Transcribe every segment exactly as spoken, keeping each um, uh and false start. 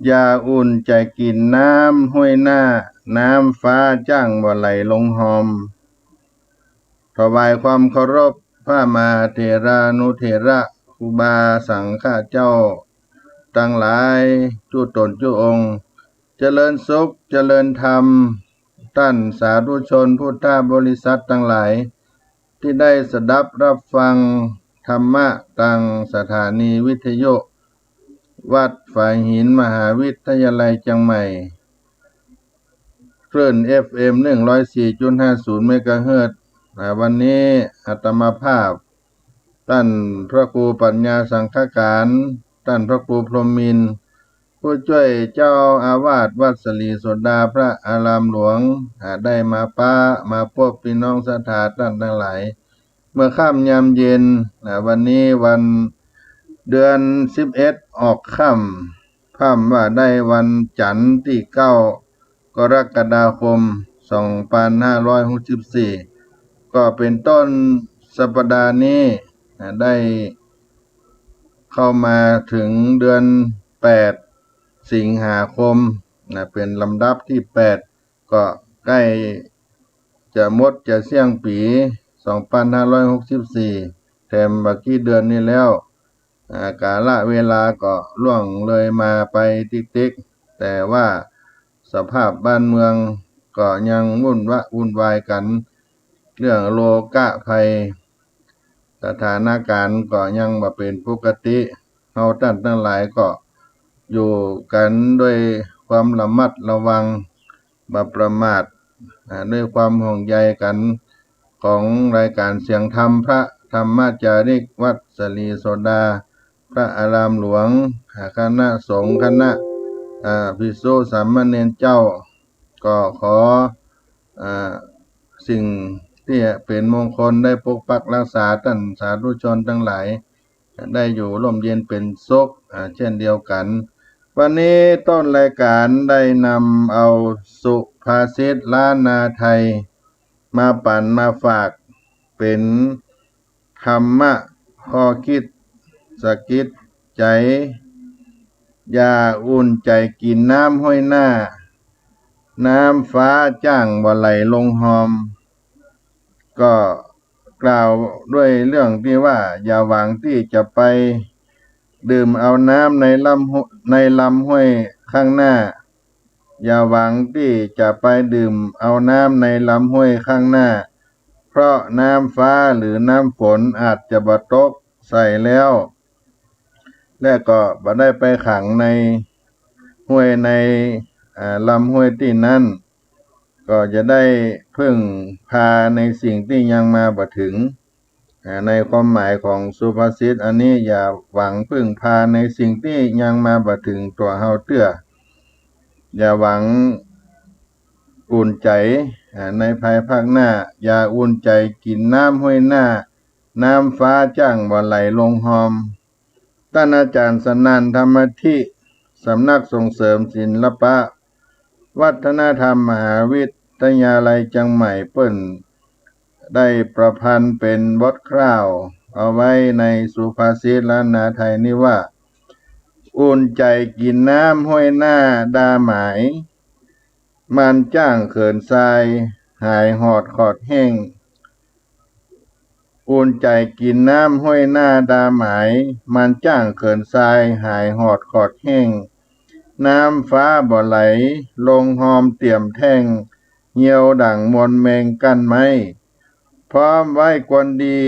อย่าอุ่นใจ๋กิ๋นน้ำห้วยหน้า น้ำฟ้าจ้างบ่ไหลลงฮอม ถวายความเคารพพระมหาเถรานุเถระ ครูบาสังฆเจ้าตังหลาย กู้ต๋นกู้องค์ เจริญสุข เจริญธรรม ต้านสาธุชนพุทธบริษัทตังหลาย ตี้ได้สดับฮับฟังธรรมะตางสถานีวิทยุวัดฝายหิน มหาวิทยาลัยเจียงใหม่ คลื่น เอฟเอ็ม หนึ่งร้อยสี่จุดห้าศูนย์ เมกะเฮิรตซ์ อ่า วันนี้อาตมาภาพ ต้านพระครูปัญญาสังฆการ ต้านพระครูพรหมมินทร์ ผู้จ้วยเจ้าอาวาสวัดศรีโสดาพระอารามหลวง อ่า ได้มาปะมาปบปี้น้องศรัทธาต้านตังหลาย เมื่อค่ำยามเย็น อ่า วันนี้วันเดือนสิบเอ็ดออกค่ำ พร่ำว่าได้วันจั๋นทร์ตี้เก้า กรกฎาคม สองปันห้าร้อยหกสิบสี่ ก็เป๋นต้นสัปดาห์นี้ อ่า ได้เข้ามาเถิงเดือนแปด สิงหาคม นะ เป๋นลำดับตี้แปด ก็ใก้จะหมดจะเสี้ยงปี๋ สองปันห้าร้อยหกสิบสี่ แถมบ่ากี้เดือนนี้แล้ว อ่า กาละเวลาก็ล่วงเลยมาไปติ๊กๆ แต่ว่าสภาพบ้านเมืองก็ยังวุ่นวะวุ่นวายกั๋น เรื่องโลกะภัย สถานก๋ารณ์ก็ยังบ่เป๋นปกติ เฮาต้านตังหลายก็อยู่กั๋นด้วยความระมัดระวัง บ่ประมาท อ่า ด้วยความห่วงใยกั๋น ของรายก๋านเสียงธรรมพระธรรมจาริกวัดศรีโสดาพระอารามหลวง อ่า คณะสงฆ์คณะ อ่า ภิกษุสามเณรเจ้า ก็ขอ อ่า สิ่งตี้เป๋นมงคลได้ปกปักรักษาต้านสาธุชนตังหลาย ได้อยู่ร่มเย็นเป๋นสุข อ่า เช่นเดียวกั๋น วันนี้ต้นรายก๋านได้นำเอาสุภาษิตล้านนาไทย มาปั๋นมาฝาก เป๋นธรรมะข้อคิดสะกิดใจ๋ อย่าอุ่นใจ๋กิ๋นน้ำห้วยหน้า น้ำฟ้าจ้างบ่ไหลลงฮอม ก็กล่าวด้วยเรื่องตี้ว่า อย่าหวังตี้จะไปดื่มเอาน้ำในลำห้วย ในลำห้วยข้างหน้า อย่าหวังตี้จะไปดื่มเอาน้ำในลำห้วยข้างหน้า เพราะน้ำฟ้าหรือน้ำฝนอาจจะบ่ตกใส่แล้ว และก็บ่ได้ไปขังในห้วยใน อ่า ลำห้วยตี้นั้น ก็จะได้พึ่งพาในสิ่งตี้ยังมาบ่เถิง อ่า ในความหมายของสุภาษิตอันนี้ อย่าหวังพึ่งพาในสิ่งตี้ยังมาบ่เถิงตั๋วเฮาเตื้อ อย่าหวังอุ่นใจ๋ อ่า ในภายภาคหน้า อย่าอุ่นใจ๋กิ๋นน้ำห้วยหน้า น้ำฟ้าจ้างบ่ไหลลงฮอม ต้านอาจ๋ารย์สนั่น ธรรมธิ สำนักส่งเสริมศิลปะวัฒนธรรมมหาวิทยาลัยเจียงใหม่ เปิ้นได้ประพันธ์เป๋นบทคร่าวเอาไว้ในสุภาษิตล้านนาไทยนี้ว่า อุ่นใจ๋กิ๋นน้ำห้วยหน้าดาหมาย มันจ้างเขินทรายหายหอดขอดแห้ง อุ่นใจ๋กิ๋นน้ำห้วยหน้าดาหมาย มันจ้างเขินทรายหายหอดขอดแห้ง น้ำฟ้าบ่ไหลลงฮอมเตียมแท่ง เหี่ยวดั่งมวลแมงกั้นไม้ พร้อมไว้กวนดี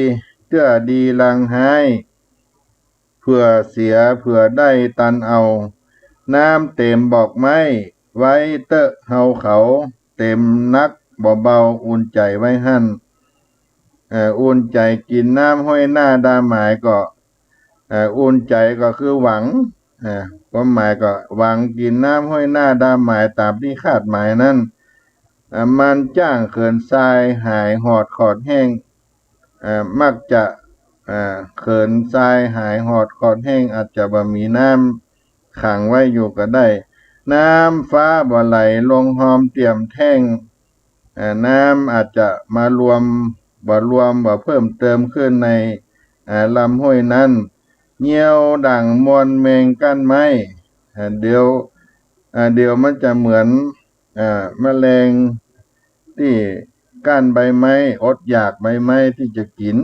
เตื้อดีลังฮ้าย เผื่อเสียเผื่อได้ตันเอา น้ำเต๋มบอกไม้ ไว้เต๊อะเฮาเขา เต๋มนักบ่เบา อุ่นใจ๋ไว้หั้น เอ่อ อุ่นใจ๋กิ๋นน้ำห้วยหน้าดาหมายก็ เอ่อ อุ่นใจ๋ก็คือหวัง เอ่อ ความหมายก็หวังกิ๋นน้ำห้วยหน้าดาหมายต๋ามตี้คาดหมายนั้น เอ่อ มันจ้างเขินทรายหายหอดขอดแห้ง เอ่อ มักจะ เอ่อ เขินทรายหายหอดขอดแห้ง อาจจะบ่มีน้ำขังไว้อยู่ก็ได้ น้ำฟ้าบ่ไหลลงฮอมเตียมแท่ง เอ่อ น้ำอาจจะมารวม บ่รวม บ่เพิ่มเติมขึ้นใน เอ่อ ลำห้วยนั้น เหี่ยวดั่งมวลแมงกั้นไม้ เอ่อ เดี๋ยว อ่า เดี๋ยวมันจะเหมือน อ่า แมลงตี้กั้นใบไม้ อดอยากใบไม้ตี้จะกิ๋น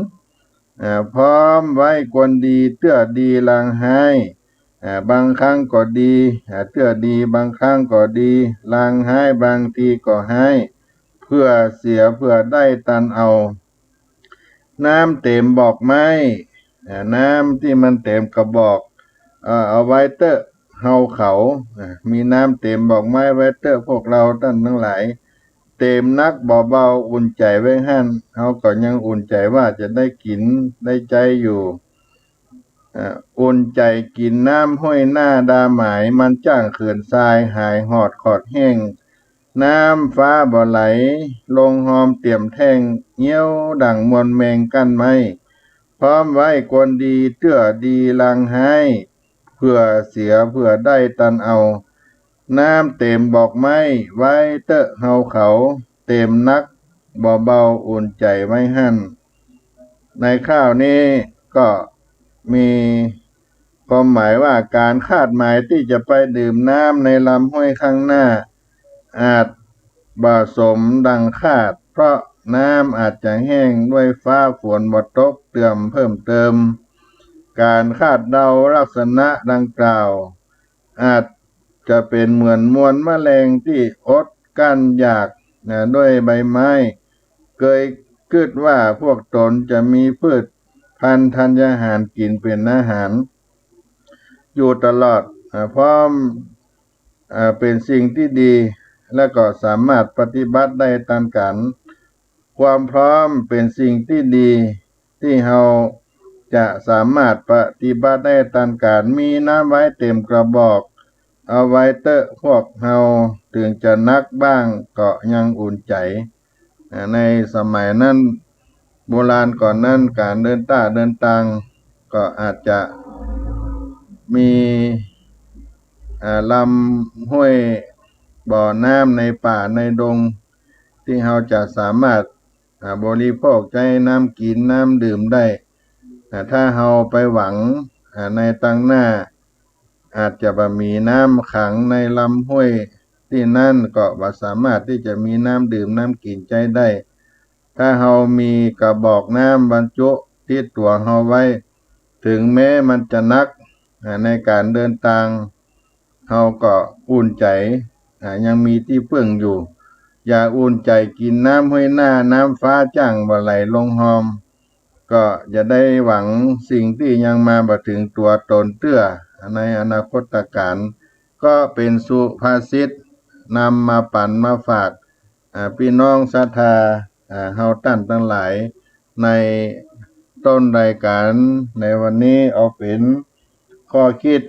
อ่า พร้อมไว้ควรดี เตื้อดีลางฮ้าย อ่า บางครั้งก็ดี อ่า เตื้อดีบางครั้งก็ดี ลางฮ้ายบางทีก็ฮ้าย เผื่อเสียเผื่อได้ตันเอา น้ำเต๋มบอกไม้ อ่า น้ำตี้มันเต๋มกระบอก เอ่อ เอาไว้เต๊อะเฮาเขา อ่า มีน้ำเต๋มบอกไม้ไว้เต๊อะพวกเฮาต้านตังหลาย เต๋มนักบ่เบาอุ่นใจ๋ไว้หั้น เฮาก็ยังอุ่นใจ๋ว่าจะได้กิ๋นได้ใจ๊อยู่ อ่า อุ่นใจ๋กิ๋นน้ำห้วยหน้าดาหมาย มันจ้างเขื่อนทรายหายหอดขอดแห้ง น้ำฟ้าบ่ไหล ลงฮอมเตียมแท้ง เยี้ยวดั่งมวลแมงกั้นไม้ พร้อมไว้ควรดี เตื้อดีลางฮ้าย เผื่อเสียเผื่อได้ตันเอา น้ำเต๋มบอกไม้ไว้เต๊อะเฮาเขา เต๋มนักบ่เบาอุ่นใจ๋ไว้หั้น ในข้าวนี้ก็มีความหมายว่าก๋านคาดหมายตี้จะไปดื่มน้ำในลำห้วยข้างหน้า อาจบ่สมดังคาด เพราะน้ำอาจจะแห้งด้วยฟ้าฝนบ่ตกเติมเพิ่มเติม ก๋านคาดเดาลักษณะดังกล่าว อาจจะเป๋นเหมือนมวลแมลงตี้อดกั้นอยาก นะ ด้วยใบไม้ เกยกึ๊ดว่าพวกตนจะมีพืชพันธุ์ธัญญาหารกิ๋นเป๋นอาหาร อยู่ตลอด อ่า พร้อม อ่า เป๋นสิ่งตี้ดี และก็สามารถปฏิบัติได้ตันก๋าน ความพร้อมเป๋นสิ่งตี้ดี ตี้เฮาจะสามารถปฏิบัติได้ตันก๋าน มีน้ำไว้เต๋มกระบอก เอาไว้เต๊อะพวกเฮา เถิงจะนักบ้างก็ยังอุ่นใจ๋ อ่า ในสมัยนั้น โบราณก่อนนั้น ก๋านเดินต้าเดินตางก็อาจจะมี อ่า ลำห้วยบ่อน้ำในป่าในดง ตี้เฮาจะสามารถ อ่า บริโภคใจ๊น้ำกิ๋นน้ำดื่มได้ อ่า ถ้าเฮาไปหวัง อ่า ในตังหน้า อาจจะบ่มีน้ำขังในลำห้วยตี้นั้น ก็บ่สามารถตี้จะมีน้ำดื่มน้ำกิ๋นใจ๊ได้ ถ้าเฮามีกระบอกน้ำบรรจุติดตั๋วเฮาไว้ เถิงแม้มันจะนัก อ่า ในก๋านเดินตาง เฮาก็อุ่นใจ๋ อ่า ยังมีตี้เปิ้งอยู่ อย่าอุ่นใจ๋กิ๋นน้ำห้วยหน้า น้ำฟ้าจ้างบ่ไหลลงฮอม ก็อย่าได้หวังสิ่งตี้ยังมาบ่เถิงตั๋วตนเตื้อ ในอนาคตก๋าน ก็เป๋นสุภาษิตนำมาปั๋นมาฝาก อ่า ปี้น้องศรัทธา อ่า เฮาต้านตังหลาย ในต้นรายก๋านในวันนี้ เอาเป๋นข้อคิด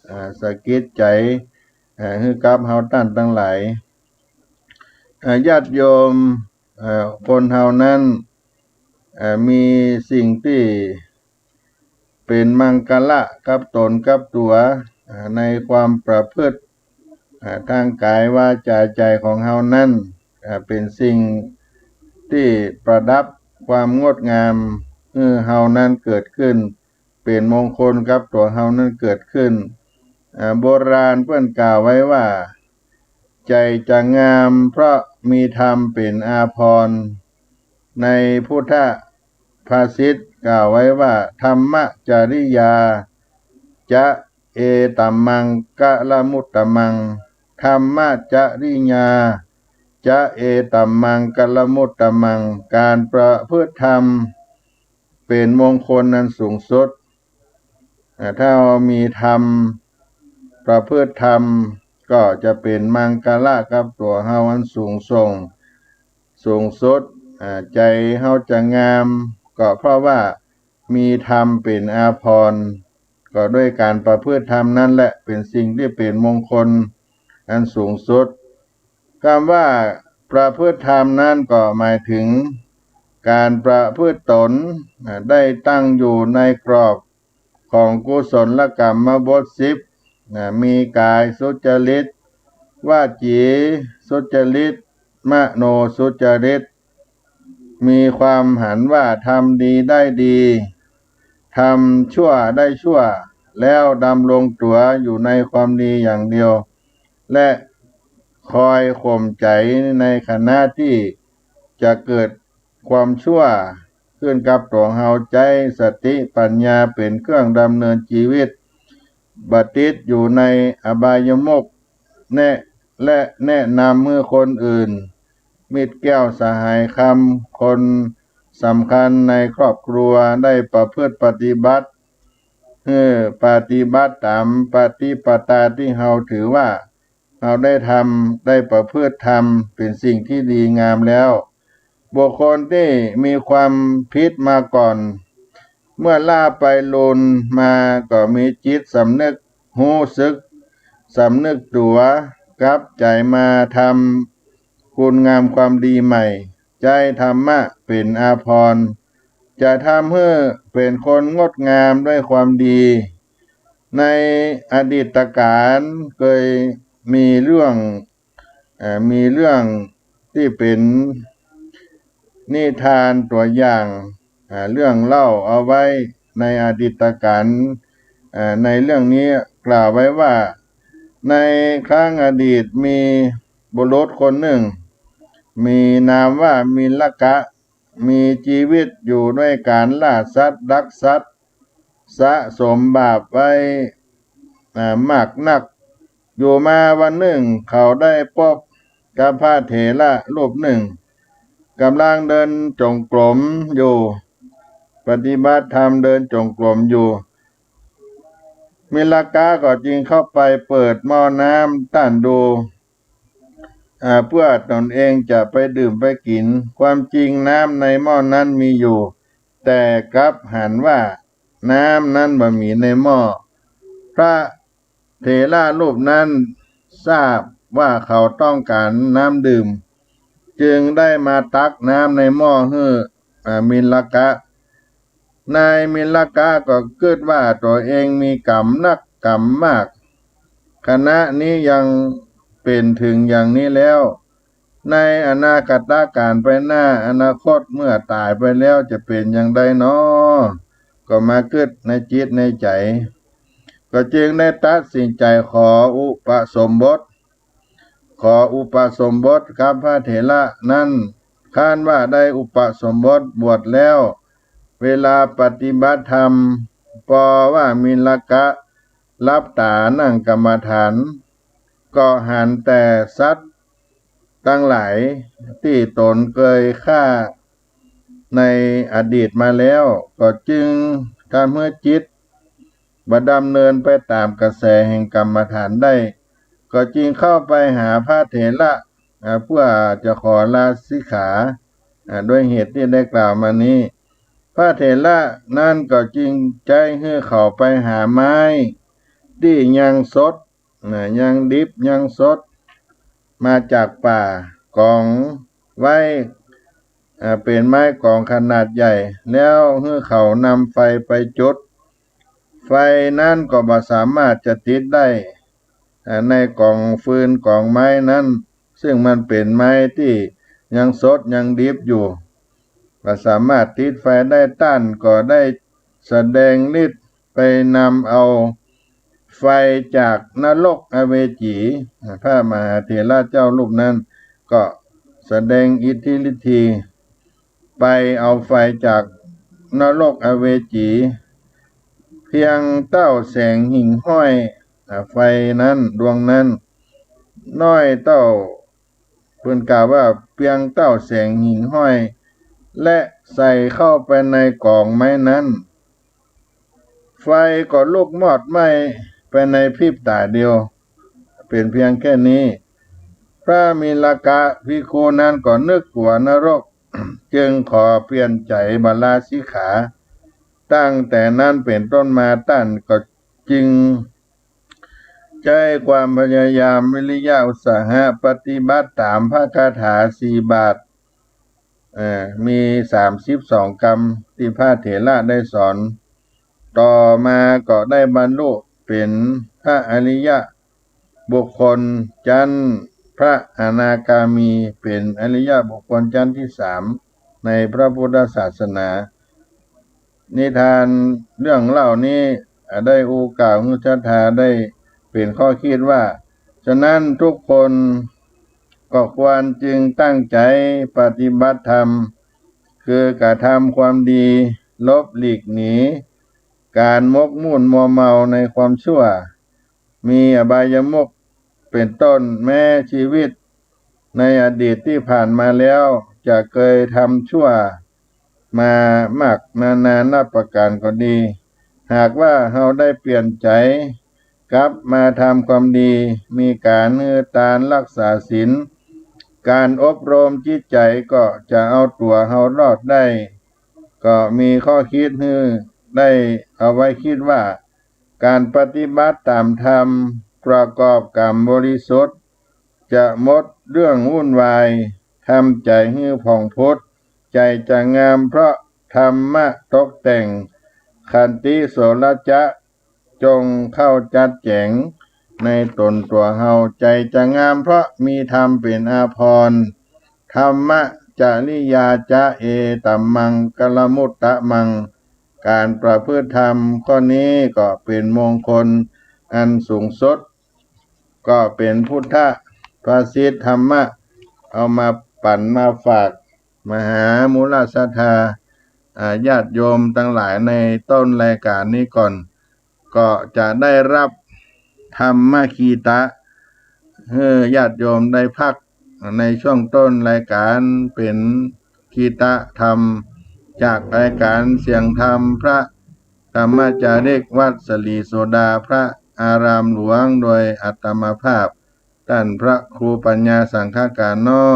อ่า สะกิดใจ๋ อ่า หื้อกับเฮาต้านตังหลาย อ่า ญาติโยม อ่า คนเฮานั้น อ่า มีสิ่งตี้เป๋นมังคละกับตนกับตั๋ว อ่า ในความประพฤติ อ่า ตางก๋ายวาจ๋าใจ๋ของเฮานั้น อ่า เป๋นสิ่งตี้ประดับความงดงาม หื้อเฮานั้นเกิดขึ้น เป๋นมงคลกับตั๋วเฮานั้นเกิดขึ้น อ่า โบราณเปิ้นกล่าวไว้ว่า ใจ๋จะงามเพราะมีธรรมเป๋นอาภรณ์ ในพุทธภาษิตกล่าวไว้ว่า ธรรมจริยา จะ เอตัมมังกะละมุตตมัง ธรรมจริยา จะ เอตัมมังกะละมุตตมัง ก๋านประพฤติธรรมเป๋นมงคลอันสูงสุด อ่า ถ้าเฮามีธรรม ประพฤติธรรม ก็จะเป๋นมังคละกับตั๋วเฮาอันสูงส่ง สูงสุด อ่า ใจ๋เฮาจะงาม ก็เพราะว่ามีธรรมเป๋นอาภรณ์ ก็ด้วยก๋านประพฤติธรรมนั้นแหละเป๋นสิ่งตี้เป๋นมงคลอันสูงสุด กำว่าประพฤติธรรมนั้นก็หมายเถิงก๋านประพฤติตน อ่า ได้ตั้งอยู่ในกรอบของกุศลกรรมบทสิบ อ่า มีก๋ายสุจริต วจีสุจริต มโนสุจริต มีความหันว่าทำดีได้ดี ทำชั่วได้ชั่ว แล้วดำรงตั๋วอยู่ในความดีอย่างเดียว และคอยข่มใจ๋ในขณะตี้จะเกิดความชั่วขึ้นกับตั๋วเฮา ใจ๊สติปัญญาเป๋นเครื่องดำเนินจีวิต บ่ติดอยู่ในอบายมุข แนะ และแนะนำหื้อคนอื่น มิตรแก้วสหายคำ คนสำคัญในครอบครัวได้ประพฤติปฏิบัติ หื้อปฏิบัติต๋ามปฏิปทาตี้เฮาถือว่าเฮาได้ทำ ได้ประพฤติธรรม เป๋นสิ่งตี้ดีงามแล้ว บุคคลตี้มีความผิดมาก่อน เมื่อละไปลูนมาก็มีจิตสำนึก ฮู้สึก สำนึกตั๋ว กลับใจ๋มาทำคุณงามความดีใหม่ ใจ๊ธรรมะเป๋นอาภรณ์ จะทำหื้อเป๋นคนงดงามด้วยความดี ในอดีตกาลเกยมีเรื่อง เอ่อ มีเรื่องตี้เป๋นนิทานตั๋วอย่าง อ่า เรื่องเล่าเอาไว้ในอดีตกาล เอ่อ ในเรื่องนี้กล่าวไว้ว่า ในครั้งอดีตมีบุรุษคนนึ่ง มีนามว่ามิลลกะ มีจีวิตอยู่ด้วยก๋านล่าสัตว์ ลักสัตว์ สะสมบาปไว้ อ่า มากนัก อยู่มาวันนึ่งเขาได้ปบกับพระเถระรูปนึ่ง ก่ำลังเดินจงกรมอยู่ ปฏิบัติธรรมเดินจงกรมอยู่ มิลลกะก็จึงเข้าไปเปิดหม้อน้ำต้านดู อ่า เพื่อตนเองจะไปดื่มไปกิ๋น ความจริงน้ำในหม้อนั้นมีอยู่ แต่กลับหันว่าน้ำนั้นบ่มีในหม้อ พระเถระรูปนั้นทราบว่าเขาต้องก๋านน้ำดื่ม จึงได้มาตักน้ำในหม้อหื้อ อ่า มิลลกะ นายมิลลกะก็กึ๊ดว่าตั๋วเองมีกรรมนักกรรมมาก ขณะนี้ยังเป๋นเถิงอย่างนี้แล้ว ในอนาคตกาลไปหน้า อนาคตเมื่อต๋ายไปแล้วจะเป๋นอย่างใดน้อ ก็มากึ๊ดในจิตในใจ๋ ก็จึงได้ตัดสินใจ๋ขออุปสมบท ขออุปสมบทกับพระเถระนั้น ครั้นว่าได้อุปสมบทบวชแล้ว เวลาปฏิบัติธรรม ปอว่ามิลลกะหลับต๋านั่งกรรมฐาน ก็หันแต่สัตว์ตังหลายตี้ตนเกยฆ่าในอดีตมาแล้ว ก็จึงทำหื้อจิตบ่ดำเนินไปต๋ามกระแสแห่งกรรมฐานได้ ก็จึงเข้าไปหาพระเถระ อ่า เพื่อจะขอลาสิกขา อ่า ด้วยเหตุตี้ได้กล่าวมานี้ พระเถระนั้นก็จึงใจ๊หื้อเขาไปหาไม้ตี้ยังสด นะ ยังดิบยังสด มาจากป่า ก๋องไว้ อ่า เป๋นไม้ก๋องขนาดใหญ่ แล้วหื้อเขานำไฟไปจุด ไฟนั้นก็บ่สามารถจะติดได้ อ่า ในก๋องฟืนก๋องไม้นั้น ซึ่งมันเป๋นไม้ตี้ยังสดยังดิบอยู่ บ่สามารถติดไฟได้ ต้านก็ได้แสดงฤทธิ์ไปนำเอาไฟจากนรกอเวจี พระมหาเถระเจ้ารูปนั้นก็แสดงอิทธิฤทธี ไปเอาไฟจากนรกอเวจี เพียงเต้าแสงหิ่งห้อย อ่า ไฟนั้นดวงนั้น น้อยเต้า เปิ้นกล่าวว่าเปียงเต้าแสงหิ่งห้อย และใส่เข้าไปในก๋องไม้นั้น ไฟก็ลุกมอดไหม้ไปในพริบต๋าเดียว เป๋นเพียงแค่นี้ พระมิลลกะภิกขุนั้นก็นึกกั๋วนรก จึงขอเปลี่ยนใจ๋บ่ลาสิกขา ตั้งแต่นั้นเป๋นต้นมาต้านก็จึง ใจ๊ความพยายามวิริยะอุตสาหะปฏิบัติต๋ามพระคาถาสี่บาท เอ่อ มีสามสิบสองกำตี้พระเถระได้สอน ต่อมาก็ได้บรรลุเป๋นพระอริยะบุคคลจั๊นพระอนาคามี เป๋นอริยะบุคคลจั๊นตี้สามในพระพุทธศาสนา นิทานเรื่องเล่านี้ อ่า ได้อู้กล่าวหื้อศรัทธาได้เป๋นข้อคิดว่า ฉะนั้นทุกคนก็ควรจึงตั้งใจ๋ปฏิบัติธรรม คือกระทำความดี หลบหลีกหนีก๋านหมกมุ่นมัวเมาในความชั่ว มีอบายมุขเป็นต้น แม้ชีวิตในอดีตตี้ผ่านมาแล้ว จะเกยทำชั่วมามากนานานับประก๋านก็ดี หากว่าเฮาได้เปลี่ยนใจ๋กลับมาทำความดี มีก๋านหื้อตาน รักษาศีล ก๋านอบรมจิตใจ๋ก็จะเอาตั๋วเฮารอดได้ ก็มีข้อคิดหื้อได้เอาไว้คิดว่า ก๋านปฏิบัติต๋ามธรรม ประกอบก๋รรมบริสุทธิ์ จะหมดเรื่องวุ่นวาย ทำใจ๋หื้อผ่องผุด ใจ๋จะงามเพราะธรรมะตกแต่ง ขันติโสรจะ จงเข้าจัดแจ๋งในต๋นตั๋วเฮา ใจ๋จะงามเพราะมีธรรมเป๋นอาภรณ์ ธัมมจริยาจะ เอตัมมังกลมุตตะมัง ก๋านประพฤติธรรมข้อนี้ก็เป๋นมงคลอันสูงสุด ก็เป๋นพุทธภาษิตธรรมะ เอามาปั๋นมาฝากมหามูลศรัทธา อ่า ญาติโยมตังหลายในต้นรายก๋านนี้ก่อน ก็จะได้ฮับธรรมคีตะ หื้อญาติโยมได้พักในช่วงต้นรายก๋าน เป๋นคีตะธรรม จากรายก๋านเสียงธรรมพระธรรมจาริกวัดสลีโสดา พระอารามหลวง โดยอาตมาภาพ ต้านพระครูปัญญาสังฆการน้อ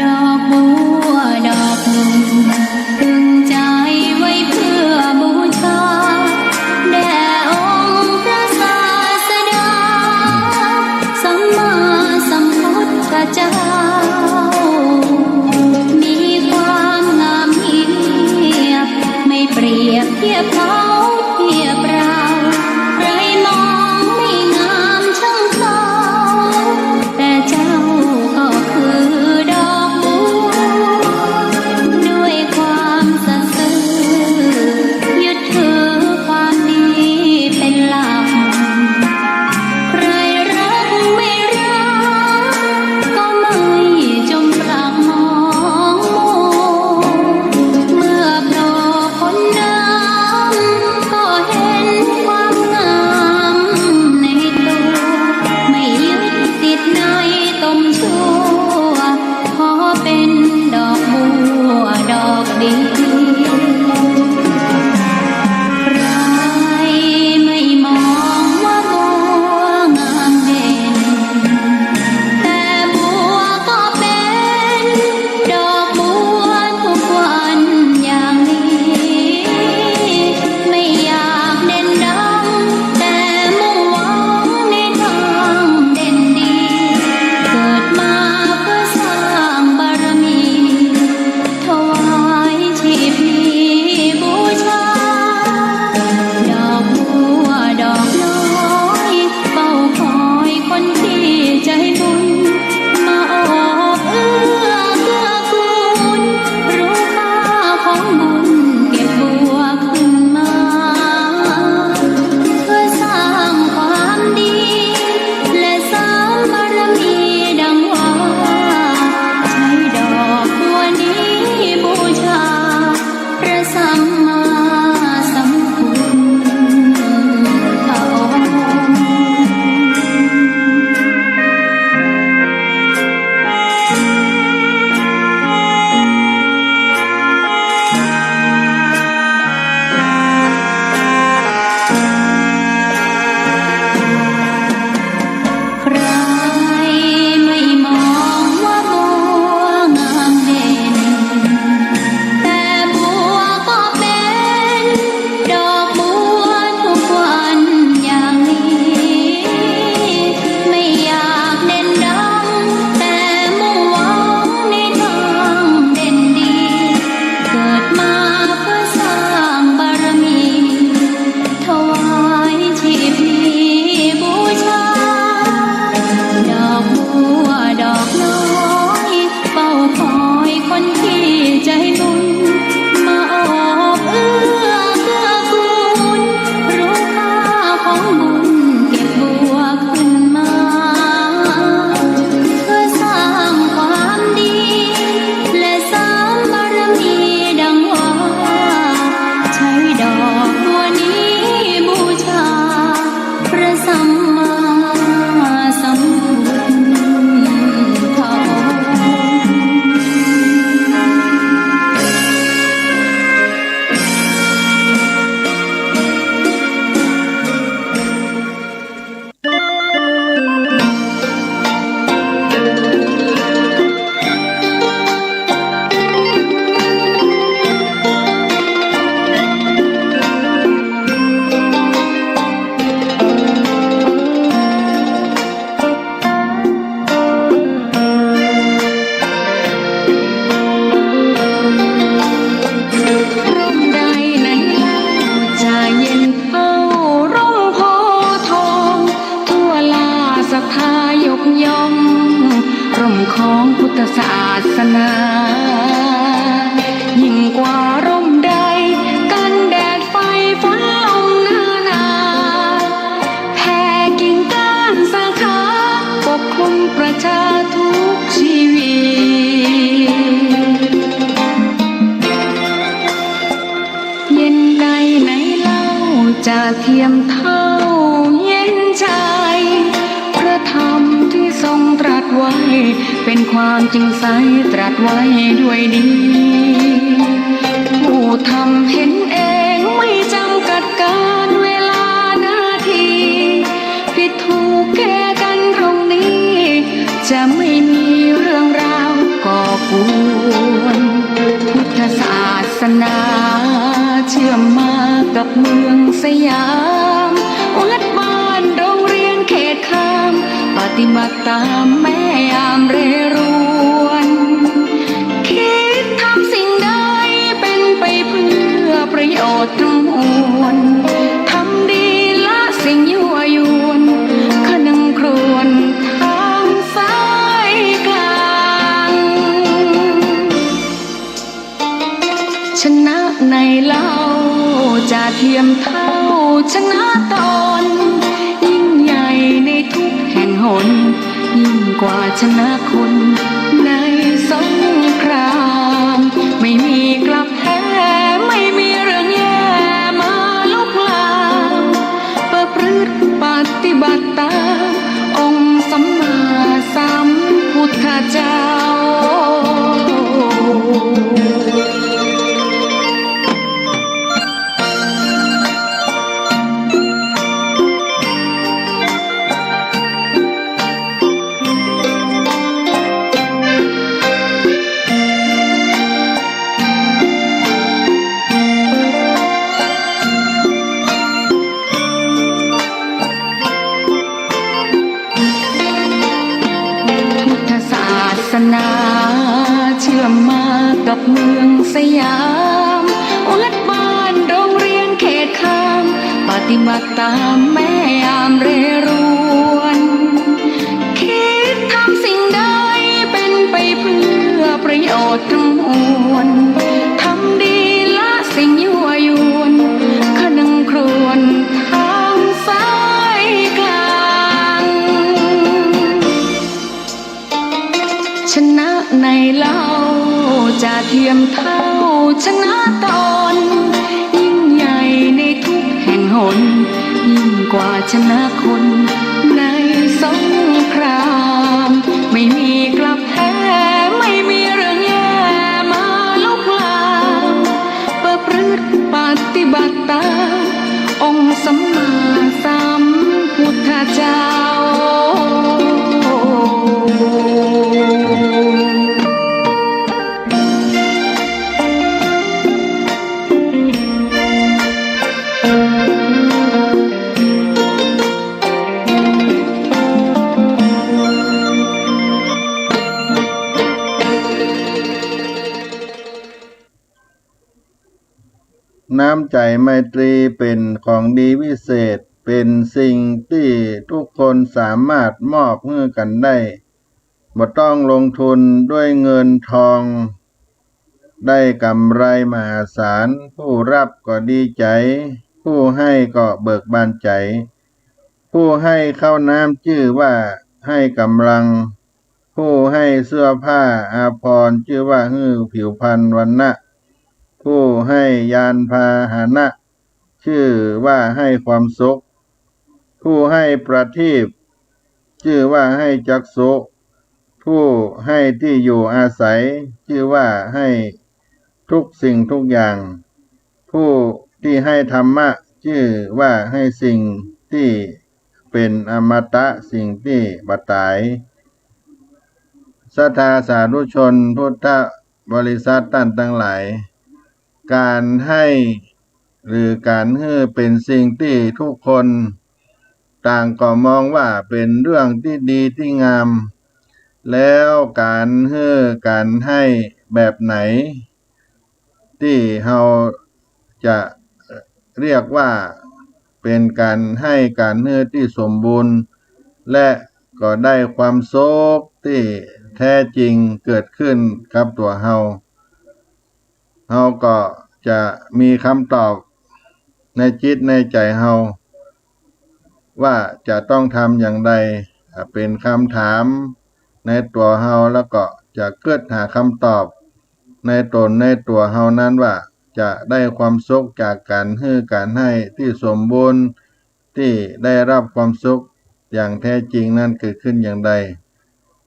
ดอกบัวดอกหนึ่ง ตรึงใจไว้เพื่อบูชา แด่องค์พระศาสดา สัมมาสัมพุทธเจ้า มีความงามเยี่ยม ไม่เปรียบเทียบเขาเทียบเรา ใครมองไม่งามช่างเขา แต่เจ้าก็คือดอกบัว ด้วยความสัตย์ซื่อ ยึดถือความดีเป็นหลัก ใครรักไม่รัก ก็ไม่จงปรักมองมัว เมื่อโผล่พ้นน้ำ ก็เห็นความงามในตัว ไม่ยึดติดในตมชั่ว ขอเป็นดอกบัวดอกเดียว ใครไม่มองว่าบัวงามเด่น แต่บัวก็เป็นดอกบัวทุกวันอย่างนี้ ไม่อยากเด่นดัง แต่มุ่งหวังในทางเด่นดี เกิดมาเพื่อสร้างบารมี ถวายชีพนี้บูชา ดอกบัวดอกน้อย เฝ้าคอยคนที่ใจบุญ มาโอบเอื้อเกื้อกูล รู้ค่าของบุญเก็บบัวขึ้นมา เพื่อสร้างความดี และสร้างบารมีดังว่า ใช้ดอกบัวนี้บูชา พระสัมมาสัมพุทธองค์ ใครไม่มองว่าบัวงามเด่น แต่บัวก็เป็น ใดไหนเล่าจะเทียมเท่าเย็นใจ พระธรรมที่ทรงตรัสไว้ เป็นความจริงใสตรัสไว้ด้วยดี ผู้ทำเห็นเองไม่จำกัดกาลเวลานาที ผิดถูกแก้กันตรงนี้ จะไม่มีเรื่องราวก่อกวน พุทธศาสนาเชื่อมมากับเมืองสยาม วัดบ้านโรงเรียนเขตคาม ปฏิบัติตามแม้ยามเร่ร่วน คิดทำสิ่งใดเป็นไปเพื่อประโยชน์ทั้งมวล ทำดีละสิ่งยั่วยวน คะนึงครวญทางสายกลาง ชนะไหนเล่าจะเทียมเท่าชนะตน ยิ่งใหญ่ในทุกแห่งหน ยิ่งกว่าชนะคนในสงคราม ไม่มีกลับแพ้ ไม่มีเรื่องแย่มาลุกลาม ประพฤติปฏิบัติตาม องค์สัมมาสัมพุทธเจ้า พุทธศาสนาเชื่อมมากับเมืองสยาม วัดบ้านโรงเรียนเขตคาม ปฏิบัติตามแม้ยามเร่ร่วน คิดทำสิ่งใดเป็นไปเพื่อประโยชน์ทั้งมวล ทำดีละสิ่งยั่วยวน คะนึงครวญทางสายกลาง ชนะไหนเล่าจะเทียมเท่าชนะตน ยิ่งใหญ่ในทุกแห่งหน ยิ่งกว่าชนะคนในสงคราม ไม่มีกลับแพ้ ไม่มีเรื่องแย่มาลุกลาม ประพฤติปฏิบัติตาม องค์สัมมาสัมพุทธเจ้า น้ำใจ๋ไมตรีเป๋นของดีวิเศษ เป๋นสิ่งตี้ทุกคนสามารถมอบหื้อกั๋นได้ บ่ต้องลงทุนด้วยเงินทอง ได้กำไรมหาศาล ผู้รับก็ดีใจ๋ ผู้ให้ก็เบิกบานใจ๋ ผู้ให้ข้าวน้ำจื้อว่าให้ก๋ำลัง ผู้ให้เสื้อผ้าอาภรณ์จื้อว่าหื้อผิวพรรณวรรณะ ผู้ให้ยานพาหนะ จื้อว่าให้ความสุข ผู้ให้ประทีป จื้อว่าให้จักษุ ผู้ให้ตี้อยู่อาศัย จื้อว่าให้ทุกสิ่งทุกอย่าง ผู้ตี้ให้ธรรมะ จื้อว่าให้สิ่งตี้เป๋นอมตะ สิ่งตี้บ่ต๋าย ศรัทธาสาธุชนพุทธบริษัทต้านตังหลาย ก๋านให้หรือก๋านหื้อเป๋นสิ่งตี้ทุกคนต่างก็มองว่าเป๋นเรื่องตี้ดีตี้งาม แล้วก๋านหื้อก๋านให้แบบไหน ตี้เฮาจะเรียกว่าเป๋นก๋านให้ก๋านหื้อตี้สมบูรณ์ และก็ได้ความสุขตี้แท้จริงเกิดขึ้นกับตั๋วเฮา เฮาก็จะมีกำตอบในจิตในใจ๋เฮา ว่าจะต้องทำอย่างใด อ่า เป๋นกำถามในตั๋วเฮา แล้วก็จะกึ๊ดหากำตอบในต๋นในตั๋วเฮานั้นว่า จะได้ความสุขจากก๋านหื้อก๋านให้ตี้สมบูรณ์ ตี้ได้รับความสุขอย่างแท้จริงนั้นเกิดขึ้นอย่างใด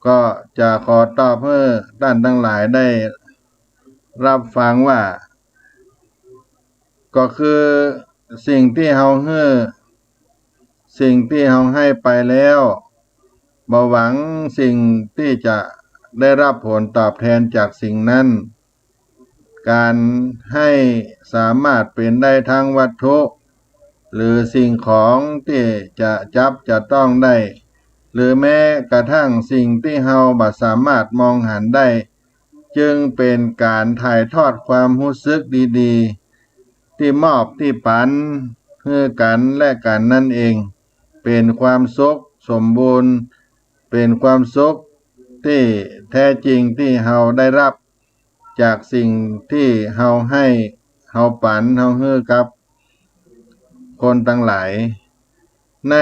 ก็จะขอตอบหื้อต้านตังหลายได้รับฟังว่า ก็คือสิ่งตี้เฮาหื้อ สิ่งตี้เฮาให้ไปแล้ว บ่หวังสิ่งตี้จะได้รับผลตอบแทนจากสิ่งนั้น ก๋านให้สามารถเป๋นได้ตึงวัตถุ หรือสิ่งของตี้จะจับจะต้องได้ หรือแม้กระทั่งสิ่งตี้เฮาบ่สามารถมองหันได้ จึงเป๋นก๋านถ่ายทอดความฮู้สึกดีๆ ตี้มอบตี้ปั๋นหื้อกั๋นและกั๋นนั้นเอง เป๋นความสุขสมบูรณ์ เป๋นความสุขตี้แท้จริงตี้เฮาได้รับจากสิ่งตี้เฮาให้ เฮาปั๋น เฮาหื้อกับคนตังหลาย ใน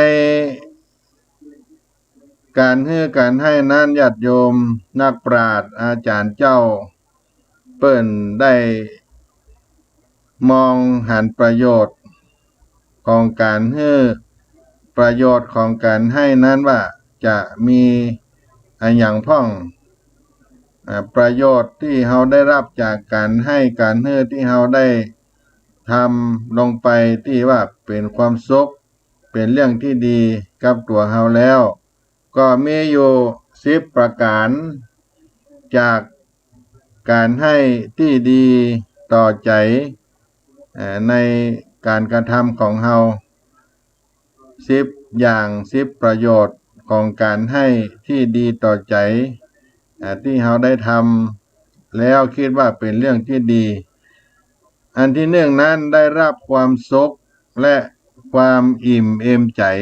ก๋านหื้อก๋านให้นั้น ญาติโยมนักปราชญ์อาจ๋ารย์เจ้า เปิ้นได้มองหันประโยชน์ของก๋านหื้อ ประโยชน์ของก๋านให้นั้นว่าจะมีอะหยังพ่อง อ่า ประโยชน์ตี้เฮาได้รับจากก๋านให้ก๋านหื้อตี้เฮาได้ทำลงไปตี้ว่าเป๋นความสุข เป๋นเรื่องตี้ดีกับตั๋วเฮาแล้ว ก็มีอยู่สิบประก๋าน จากก๋านให้ตี้ดีต่อใจ๋ เอ่อ ในก๋านกระทำของเฮา สิบอย่าง สิบประโยชน์ของก๋านให้ตี้ดีต่อใจ๋ เอ่อ ตี้เฮาได้ทำแล้วกึ๊ดว่าเป๋นเรื่องตี้ดี อันตี้นึ่งนั้นได้รับความสุขและความอิ่มเอมใจ๋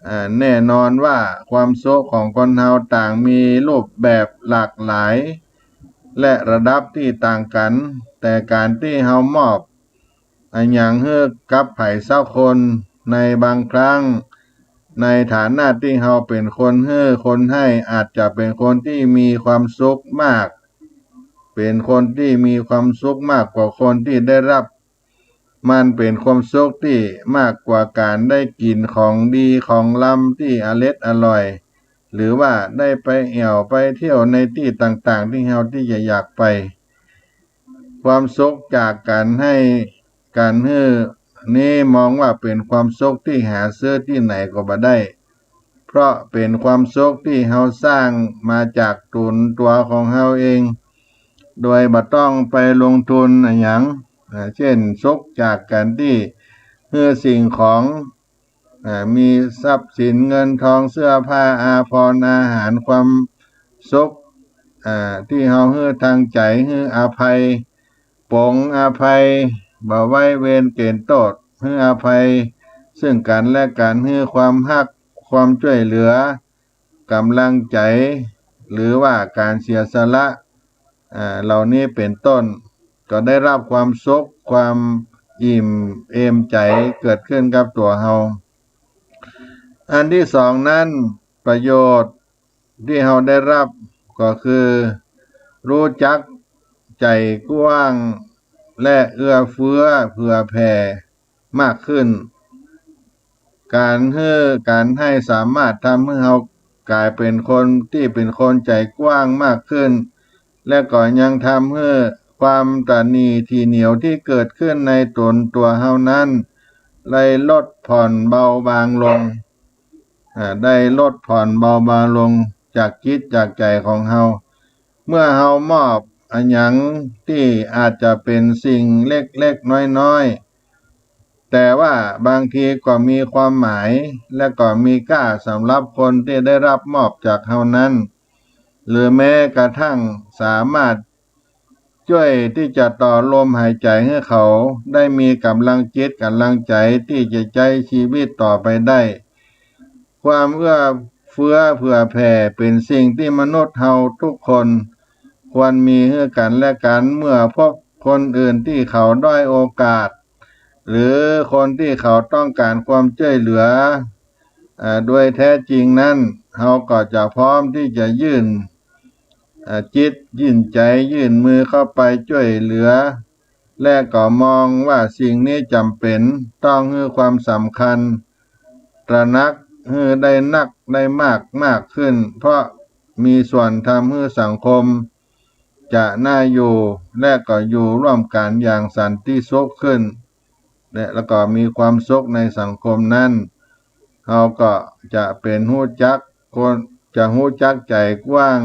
อ่า แน่นอนว่าความสุขของคนเฮาต่างมีรูปแบบหลากหลาย และระดับตี้ต่างกั๋น แต่ก๋านตี้เฮามอบอะหยังหื้อกับใผสักคน ในบางครั้ง ในฐานะตี้เฮาเป๋นคนหื้อคนให้ อาจจะเป๋นคนตี้มีความสุขมาก เป๋นคนตี้มีความสุขมากกว่าคนตี้ได้รับ มันเป๋นความสุขตี้มากกว่าก๋านได้กิ๋นของดีของลำตี้อร็ดอร่อย หรือว่าได้ไปแอ่วไปเที่ยวในตี้ต่างๆ ตี้เฮาตี้จะอยากไป ความสุขจากก๋านให้ก๋านหื้อนี้มองว่าเป๋นความสุขตี้หาซื้อตี้ไหนก็บ่ได้ เพราะเป๋นความสุขตี้เฮาสร้างมาจากตั๋วของเฮาเอง โดยบ่ต้องไปลงทุนอะหยัง อ่า เจ้นสุขจากก๋านตี้หื้อสิ่งของ อ่า มีทรัพย์สินเงินทอง เสื้อผ้าอาภรณ์อาหาร ความสุข อ่า ตี้เฮาหื้อตางใจ๋ หื้ออภัย ปงอภัย บ่ไว้เวรเก๋ณฑ์โต้ษ หื้ออภัยซึ่งกั๋นและกั๋น หื้อความฮัก ความจ้วยเหลือ ก๋ำลังใจ๋ หรือว่าก๋านเสียสละ อ่า เหล่านี้เป๋นต้น ก็ได้รับความสุข ความอิ่มเอมใจ๋เกิดขึ้นกับตั๋วเฮา อันตี้สองนั้น ประโยชน์ตี้เฮาได้รับก็คือ ฮู้จักใจ๋กว้าง และเอื้อเฟื้อเผื่อแผ่มากขึ้น ก๋านหื้อก๋านให้สามารถทำหื้อเฮาก๋ายเป๋นคนตี้เป๋นคนใจ๋กว้างมากขึ้น และก็ยังทำหื้อความตระหนี่ถี่เหนียวตี้เกิดขึ้นในตั๋วเฮานั้น ได้ลดผ่อนเบาบางลง อ่า ได้ลดผ่อนเบาบางลงจากจิตจากใจ๋ของเฮา เมื่อเฮามอบอะหยังตี้อาจจะเป๋นสิ่งเล็กๆ น้อยๆ แต่ว่าบางทีก็มีความหมาย และก็มีก้าสำหรับคนตี้ได้รับมอบจากเฮานั้น หรือแม้กระทั่งสามารถจ้วยตี้จะต่อลมหายใจ๋หื้อเขาได้มีก๋ำลังจิตก๋ำลังใจ๋ตี้จะใจ๊ชีวิตต่อไปได้ ความเอื้อเฟื้อเผื่อแผ่เป๋นสิ่งตี้มนุษย์เฮาทุกคนควรมีหื้อกั๋นและกั๋น เมื่อพบคนอื่นตี้เขาด้อยโอกาส หรือคนตี้เขาต้องก๋านความจ้วยเหลือ อ่า โดยแท้จริงนั้น เฮาก็จะพร้อมตี้จะยื่น อ่า จิต ยื่นใจ๋ ยื่นมือเข้าไปจ้วยเหลือ และก็มองว่าสิ่งนี้จ๋ำเป๋น ต้องหื้อความสำคัญ ตระหนักหื้อได้นักได้มากมากขึ้น เพราะมีส่วนทำหื้อสังคมจะน่าอยู่ และก็อยู่ร่วมกั๋นอย่างสันติสุขขึ้น และ แล้วก็มีความสุขในสังคมนั้น เฮาก็จะเป๋นฮู้จักคน จะฮู้จักใจ๋กว้าง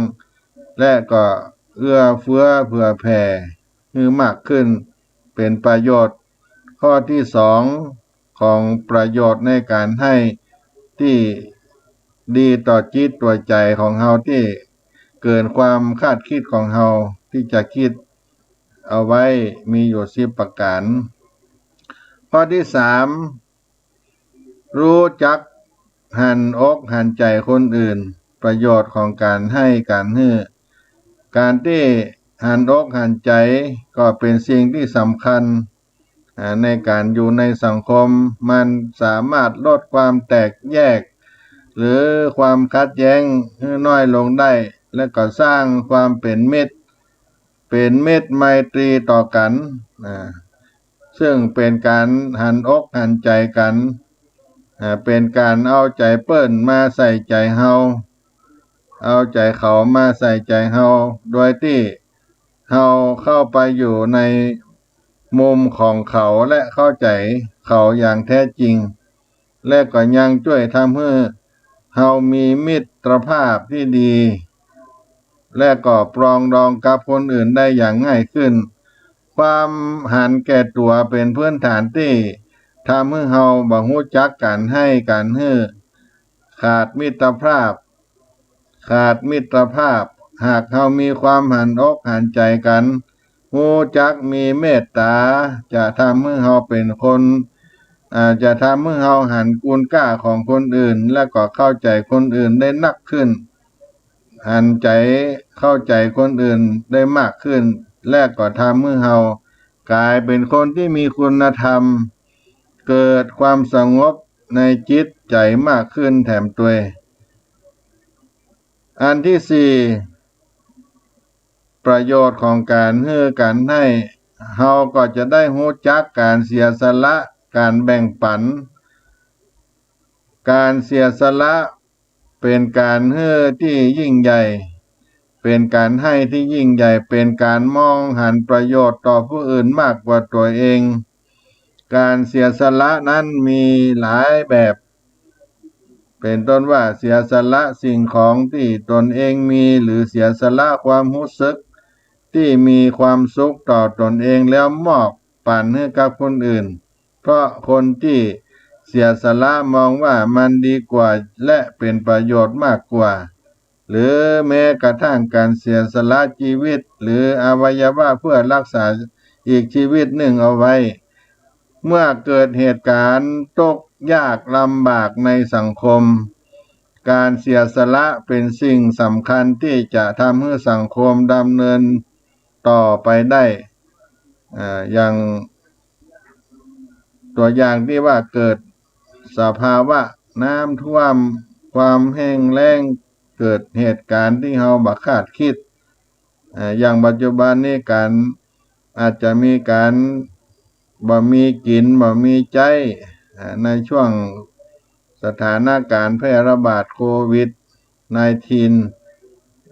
และก็เอื้อเฟื้อเผื่อแผ่หื้อมากขึ้น เป๋นประโยชน์ ข้อตี้สองของประโยชน์ในก๋านหื้อตี้ดีต่อจิตต่อใจ๋ของเฮา ตี้เกินความคาดกึ๊ดของเฮาตี้จะกึ๊ดเอาไว้ มีอยู่สิบประก๋าน ข้อตี้สาม ฮู้จักหันอกหันใจ๋คนอื่น ประโยชน์ของก๋านหื้อก๋านหื้อ ก๋านตี้หันอกหันใจ๋ก็เป๋นสิ่งตี้สำคัญ อ่า ในก๋านอยู่ในสังคม มันสามารถลดความแตกแยก หรือความขัดแย้งหื้อน้อยลงได้ และก็สร้างความเป๋นมิตร เป๋นมิตรไมตรีต่อกั๋น อ่า ซึ่งเป๋นก๋านหันอกหันใจ๋กั๋น อ่า เป๋นก๋านเอาใจ๋เปิ้นมาใส่ใจ๋เฮา เอาใจ๋เขามาใส่ใจ๋เฮา โดยตี้เฮาเข้าไปอยู่ในมุมของเขาและเข้าใจ๋เขาอย่างแท้จริง และก็ยังจ้วยทำหื้อเฮามีมิตรภาพตี้ดี และก็ปรองดองกับคนอื่นได้อย่างง่ายขึ้น ความหันแก่ตั๋วเป๋นพื้นฐานตี้ทำหื้อเฮาบ่ฮู้จักก๋านหื้อก๋านหื้อ ขาดมิตรภาพ ขาดมิตรภาพ หากเฮามีความหันอกหันใจ๋กั๋น ฮู้จักมีเมตต๋า จะทำหื้อเฮาเป๋นคน อ่า จะทำหื้อเฮาหันคุณก้าของคนอื่น และก็เข้าใจ๋คนอื่นได้นักขึ้น หันใจ๋เข้าใจ๋คนอื่นได้มากขึ้น และก็ทำหื้อเฮากลายเป๋นคนตี้มีคุณธรรม เกิดความสงบในจิตใจ๋มากขึ้นแถมตวย อันตี้สี่ ประโยชน์ของก๋านหื้อก๋านหื้อ เฮาก็จะได้ฮู้จักก๋านเสียสละ ก๋านแบ่งปั๋น ก๋านเสียสละเป๋นก๋านหื้อตี้ยิ่งใหญ่ เป๋นก๋านหื้อตี้ยิ่งใหญ่ เป๋นก๋านมองหันประโยชน์ต่อผู้อื่นมากกว่าตั๋วเอง ก๋านเสียสละนั้นมีหลายแบบ เป๋นต้นว่าเสียสละสิ่งของตี้ตนเองมี หรือเสียสละความฮู้สึกตี้มีความสุขต่อตนเองแล้วมอบปั๋นหื้อกับคนอื่น เพราะคนตี้เสียสละมองว่ามันดีกว่าและเป๋นประโยชน์มากกว่า หรือแม้กระทั่งก๋านเสียสละจีวิต หรืออวัยวะเพื่อรักษาอีกจีวิตนึ่งเอาไว้ เมื่อเกิดเหตุก๋ารณ์ตกยากลำบากในสังคม ก๋านเสียสละเป๋นสิ่งสำคัญตี้จะทำหื้อสังคมดำเนินต่อไปได้ อ่า อย่าง ตั๋วอย่างตี้ว่าเกิดสภาวะน้ำท่วม ความแห้งแล้ง เกิดเหตุก๋ารณ์ตี้เฮาบ่คาดกึ๊ด อ่า อย่างปัจจุบันนี้ก๋าน อาจจะมีก๋านบ่มีกิ๋น บ่มีใจ๊ อ่า ในช่วงสถานก๋ารณ์แพร่ระบาดโควิด สิบเก้า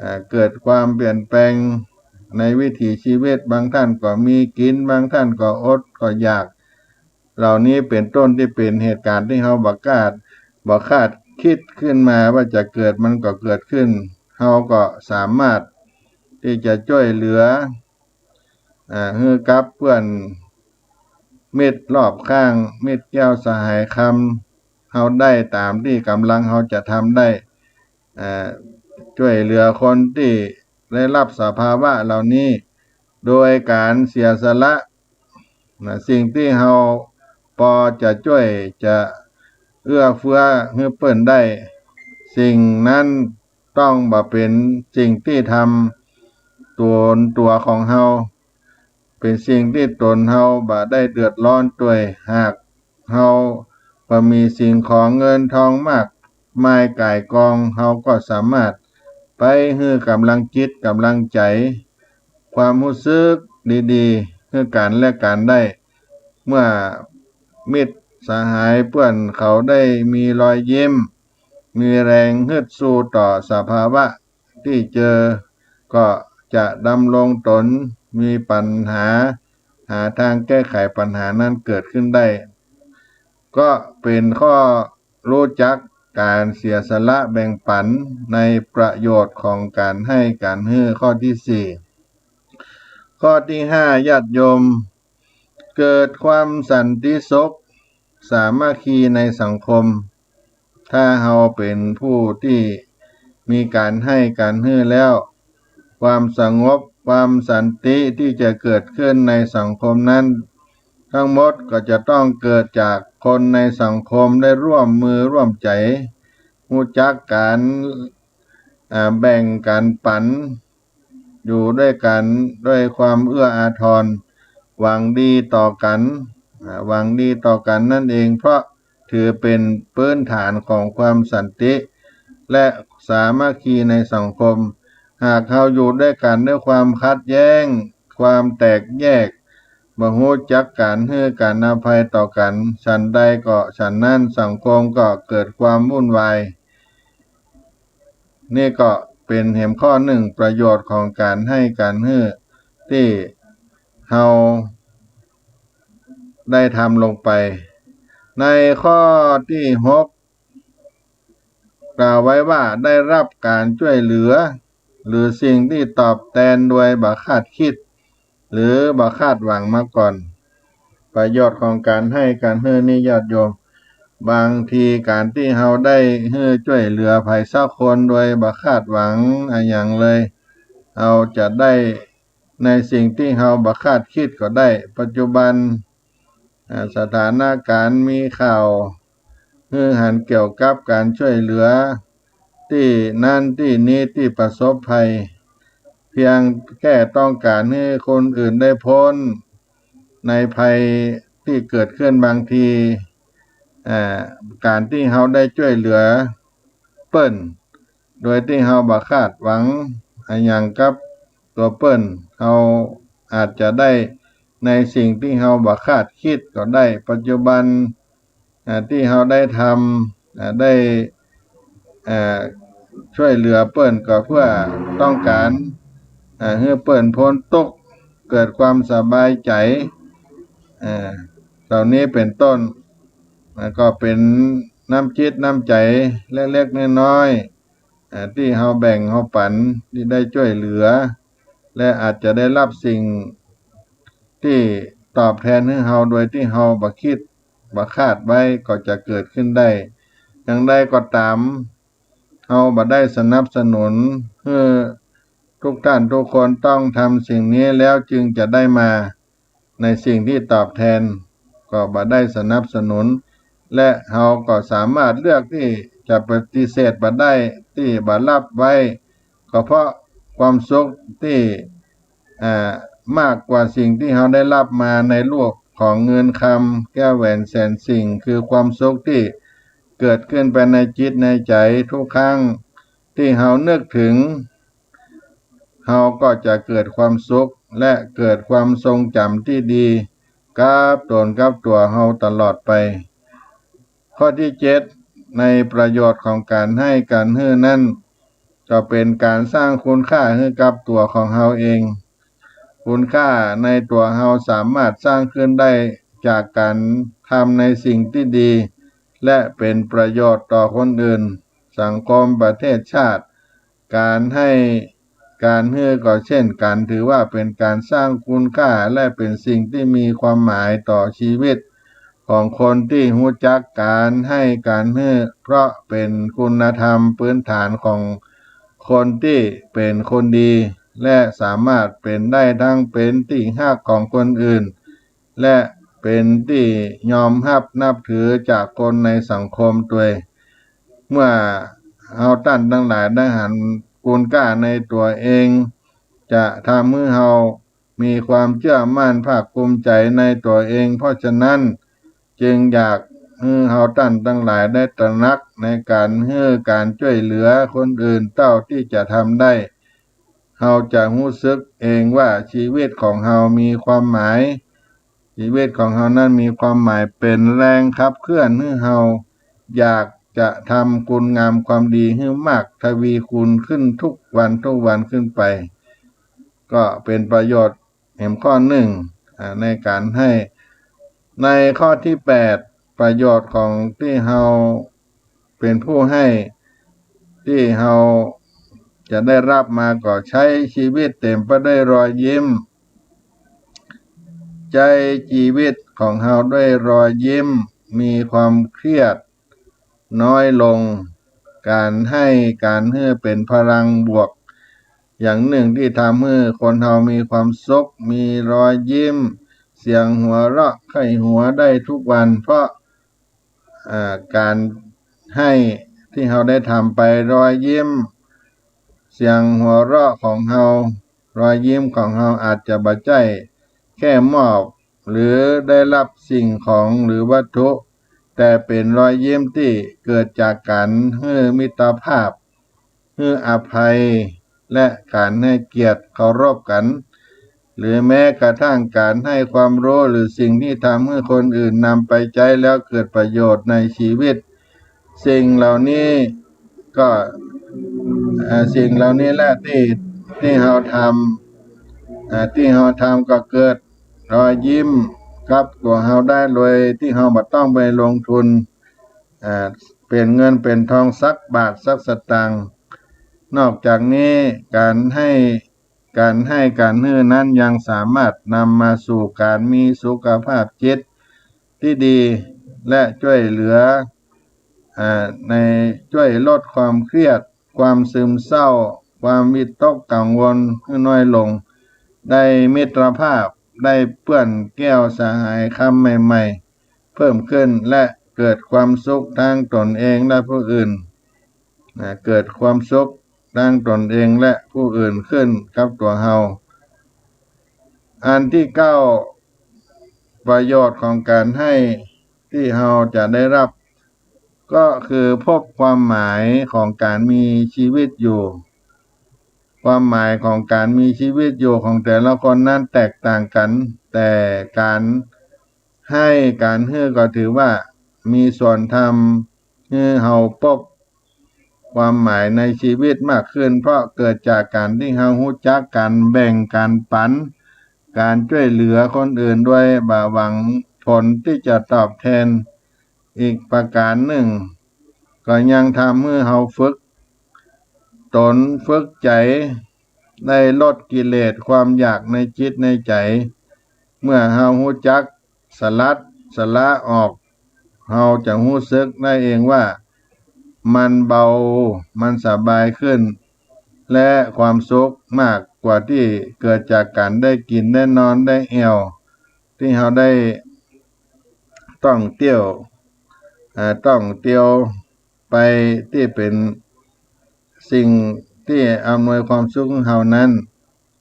อ่า เกิดความเปลี่ยนแปลงในวิถีชีวิต บางต้านก็มีกิ๋น บางต้านก็อดก็อยาก เหล่านี้เป๋นต้นตี้เป๋นเหตุก๋ารณ์ตี้เฮาบ่คาด บ่คาดกึ๊ดขึ้นมาว่าจะเกิด มันก็เกิดขึ้น เฮาก็สามารถตี้จะจ้วยเหลือ อ่า หื้อกับเปื้อนมิตรรอบข้าง มิตรแก้วสหายคำ เฮาได้ต๋ามตี้ก๋ำลังเฮาจะทำได้ อ่า จ้วยเหลือคนตี้ได้ฮับสภาวะเหล่านี้ โดยก๋านเสียสละ นะ สิ่งตี้เฮาปอจะจ้วยจะเอื้อเฟื้อหื้อเปิ้นได้ สิ่งนั้นต้องบ่เป๋นสิ่งตี้ทำต๋นตั๋วของเฮา เป๋นสิ่งตี้ต๋นเฮาบ่ได้เดือดร้อนตวย หากเฮาบ่มีสิ่งของเงินทองมากมายก่ายกอง เฮาก็สามารถไปหื้อก๋ำลังจิตก๋ำลังใจ๋ ความฮู้สึกดีๆ หื้อกั๋นและกั๋นได้ เมื่อมิตรสหายเปื้อนเขาได้มีรอยยิ้ม มีแรงฮึดสู้ต่อสภาวะตี้เจอ ก็จะดำรงตน มีปัญหา หาตางแก้ไขปัญหานั้นเกิดขึ้นได้ ก็เป๋นข้อ ฮู้จักก๋านเสียสละแบ่งปั๋นในประโยชน์ของก๋านหื้อก๋านหื้อ ข้อตี้สี่ ข้อตี้ห้า ญาติโยม เกิดความสันติสุข สามัคคีในสังคม ถ้าเฮาเป๋นผู้ตี้มีก๋านหื้อก๋านหื้อแล้ว ความสงบ ความสันติตี้จะเกิดขึ้นในสังคมนั้น ทั้งหมดก็จะต้องเกิดจากคนในสังคมได้ร่วมมือร่วมใจ๋ ฮู้จักก๋าน อ่า แบ่งก๋านปั๋น อยู่ด้วยกั๋นด้วยความเอื้ออาทร หวังดีต่อกั๋น อ่า หวังดีต่อกั๋นนั่นเอง เพราะถือเป๋นพื้นฐานของความสันติ และสามัคคีในสังคม หากเฮาอยู่ด้วยกั๋นด้วยความขัดแย้ง ความแตกแยก บ่ฮู้จักก๋านหื้อก๋านอภัยต่อกั๋น ฉันใดก็ฉันนั้น สังคมก็เกิดความวุ่นวาย นี่ก็เป๋นหัวข้อนึ่ง ประโยชน์ของก๋านหื้อก๋านหื้อตี้เฮาได้ทำลงไป ในข้อตี้หก กล่าวไว้ว่าได้ฮับก๋านจ้วยเหลือ หรือสิ่งตี้ตอบแตนโดยบ่คาดคิด หรือบ่คาดหวังมาก่อน ประโยชน์ของก๋านหื้อก๋านหื้อนี้ญาติโยม บางทีก๋านตี้เฮาได้หื้อจ้วยเหลือใผสักคนโดยบ่คาดหวังอะหยังเลย เฮาจะได้ในสิ่งตี้เฮาบ่คาดคิดก็ได้ ปัจจุบัน อ่า สถานก๋ารณ์มีข่าวหื้อหันเกี่ยวกับก๋านจ้วยเหลือตี้นั้นตี้นี้ตี้ประสบภัย เพียงแค่ต้องก๋านหื้อคนอื่นได้ป๊นในภัยตี้เกิดขึ้น บางที อ่า ก๋านตี้เฮาได้จ้วยเหลือเปิ้น โดยตี้เฮาบ่คาดหวังอะหยังกับตั๋วเปิ้น เฮาอาจจะได้ในสิ่งตี้เฮาบ่คาดคิดก็ได้ ปัจจุบัน อ่า ตี้เฮาได้ทำ อ่า ได้ อ่า จ้วยเหลือเปิ้นก็เปื้อต้องก๋าน อ่า หื้อเปิ้นป๊นตุ๊กข์ เกิดความสบายใจ๋ อ่า เหล่านี้เป๋นต้น อ่า ก็เป๋นน้ำจิตน้ำใจ๋เล็กๆ น้อยๆ อ่า ตี้เฮาแบ่งเฮาปั๋น ตี้ได้จ้วยเหลือ และอาจจะได้ฮับสิ่งตี้ตอบแตนหื้อเฮาโดยตี้เฮาบ่คิดบ่คาดไว้ก็จะเกิดขึ้นได้ อย่างใดก็ต๋าม เฮาบ่ได้สนับสนุนหื้อทุกท่านทุกคนต้องทำสิ่งนี้แล้วจึงจะได้มา ในสิ่งตี้ตอบแตน ก็บ่ได้สนับสนุน และเฮาก็สามารถเลือกตี้จะปฏิเสธบ่ได้ ตี้บ่ฮับไว้ ก็เพราะความสุขตี้ อ่า มากกว่าสิ่งตี้เฮาได้ฮับมาในรูปของเงินคำแก้วแหวนแสนสิ่ง คือความสุขตี้เกิดขึ้นไปในจิตในใจ๋ทุกครั้งตี้เฮานึกถึง เฮาก็จะเกิดความสุข และเกิดความทรงจ๋ำตี้ดีกับต๋นกับตั๋วเฮาตลอดไป ข้อตี้เจ็ด ในประโยชน์ของก๋านหื้อก๋านหื้อนั้น ก็เป๋นก๋านสร้างคุณค่าหื้อกับตั๋วของเฮาเอง คุณค่าในตั๋วเฮาสามารถสร้างขึ้นได้จากก๋านทำในสิ่งตี้ดี และเป๋นประโยชน์ต่อคนอื่น สังคม ประเทศ ชาติ ก๋านหื้อก๋านหื้อก็เช่นกั๋น ถือว่าเป๋นก๋านสร้างคุณค่า และเป๋นสิ่งตี้มีความหมายต่อชีวิตของคนตี้ฮู้จักก๋านหื้อก๋านหื้อ เพราะเป๋นคุณธรรมพื้นฐานของคนตี้เป๋นคนดี และสามารถเป๋นได้ทั้งเป๋นตี้ฮักของคนอื่น และเป๋นตี้ยอมฮับนับถือจากคนในสังคมตวย เมื่อเฮาต้านตังหลายได้หันคุณค่าในตั๋วเอง จะทำหื้อเฮามีความเจื้อมั่นภาคภูมิใจ๋ในตั๋วเอง เพราะฉะนั้นจึงอยากหื้อเฮาต้านตังหลายได้ตระหนักในก๋านหื้อก๋านจ้วยเหลือคนอื่นเต้าตี้จะทำได้ เฮาจะฮู้สึกเองว่าชีวิตของเฮามีความหมาย ชีวิตของเฮานั้นมีความหมาย เป๋นแรงขับเคลื่อนหื้อเฮาอยากจะทำคุณงามความดีหื้อมากทวีคูณขึ้นทุกวันทุกวันขึ้นไป ก็เป๋นประโยชน์แหมข้อนึ่ง อ่า ในก๋านหื้อ ในข้อตี้แปด ประโยชน์ของตี้เฮาเป๋นผู้หื้อ ตี้เฮาจะได้ฮับมาก็ใจ๊ชีวิตเต๋มไปด้วยรอยยิ้ม ใจ๊ชีวิตของเฮาด้วยรอยยิ้ม มีความเครียดน้อยลง ก๋านหื้อก๋านหื้อเป๋นพลังบวกอย่างนึ่งตี้ทำหื้อคนเฮามีความสุข มีรอยยิ้ม เสียงหัวเราะใค่หัวได้ทุกวัน เพราะ อ่า ก๋านหื้อตี้เฮาได้ทำไป รอยยิ้ม เสียงหัวเราะของเฮา รอยยิ้มของเฮาอาจจะบ่ใจ้แค่มอบหรือได้ฮับสิ่งของหรือวัตถุ แต่เป๋นรอยยิ้มตี้เกิดจากก๋านหื้อมิตรภาพ หื้ออภัย และก๋านหื้อเกียรติเคารพกั๋น หรือแม้กระทั่งก๋านหื้อความฮู้หรือสิ่งตี้ทำหื้อคนอื่นนำไปใจ๊แล้วเกิดประโยชน์ในชีวิต สิ่งเหล่านี้ก็ อ่า สิ่งเหล่านี้แหละตี้ ตี้เฮาทำ อ่า ตี้เฮาทำก็เกิดรอยยิ้มกับตั๋วเฮาได้โดยตี้เฮาบ่ต้องไปลงทุน อ่า เป๋นเงินเป๋นทองสักบาทสักสตางค์ นอกจากนี้ก๋านหื้อ ก๋านหื้อก๋านหื้อนั้นยังสามารถนำมาสู่ก๋านมีสุขภาพจิตตี้ดี และจ้วยเหลือ อ่า ในจ้วยลดความเครียด ความซึมเศร้า ความวิตกกังวลหื้อน้อยลง ได้มิตรภาพ ได้เปื้อนแก้วสหายคำใหม่ๆ เพิ่มขึ้น และเกิดความสุขตังตนเองและผู้อื่น นะ เกิดความสุขตังตนเองและผู้อื่นขึ้นกับตั๋วเฮา อันตี้เก้า ประโยชน์ของก๋านหื้อตี้เฮาจะได้ฮับ ก็คือพบความหมายของก๋านมีชีวิตอยู่ ความหมายของก๋านมีชีวิตอยู่ของแต่ละคนนั้นแตกต่างกั๋น แต่ก๋านหื้อก๋านหื้อก็ถือว่ามีส่วนทำหื้อเฮาปบความหมายในชีวิตมากขึ้น เพราะเกิดจากก๋านตี้เฮาฮู้จักก๋านแบ่งก๋านปั๋น ก๋านจ้วยเหลือคนอื่นโดยบ่หวังผลตี้จะตอบแทน อีกประก๋านนึ่ง ก็ยังทำหื้อเฮาฝึกตนฝึกใจ๋ ได้ลดกิเลสความอยากในจิตในใจ๋ เมื่อเฮาฮู้จักสลัดสละออก เฮาจะฮู้สึกได้เองว่ามันเบา มันสบายขึ้น และความสุขมากกว่าตี้เกิดจากก๋านได้กิ๋นได้นอนได้แอ่ว ตี้เฮาได้ ต้องเตียว อ่า ต้องเตียวไปตี้เป๋นสิ่งตี้อำนวยความสุขหื้อเฮานั้น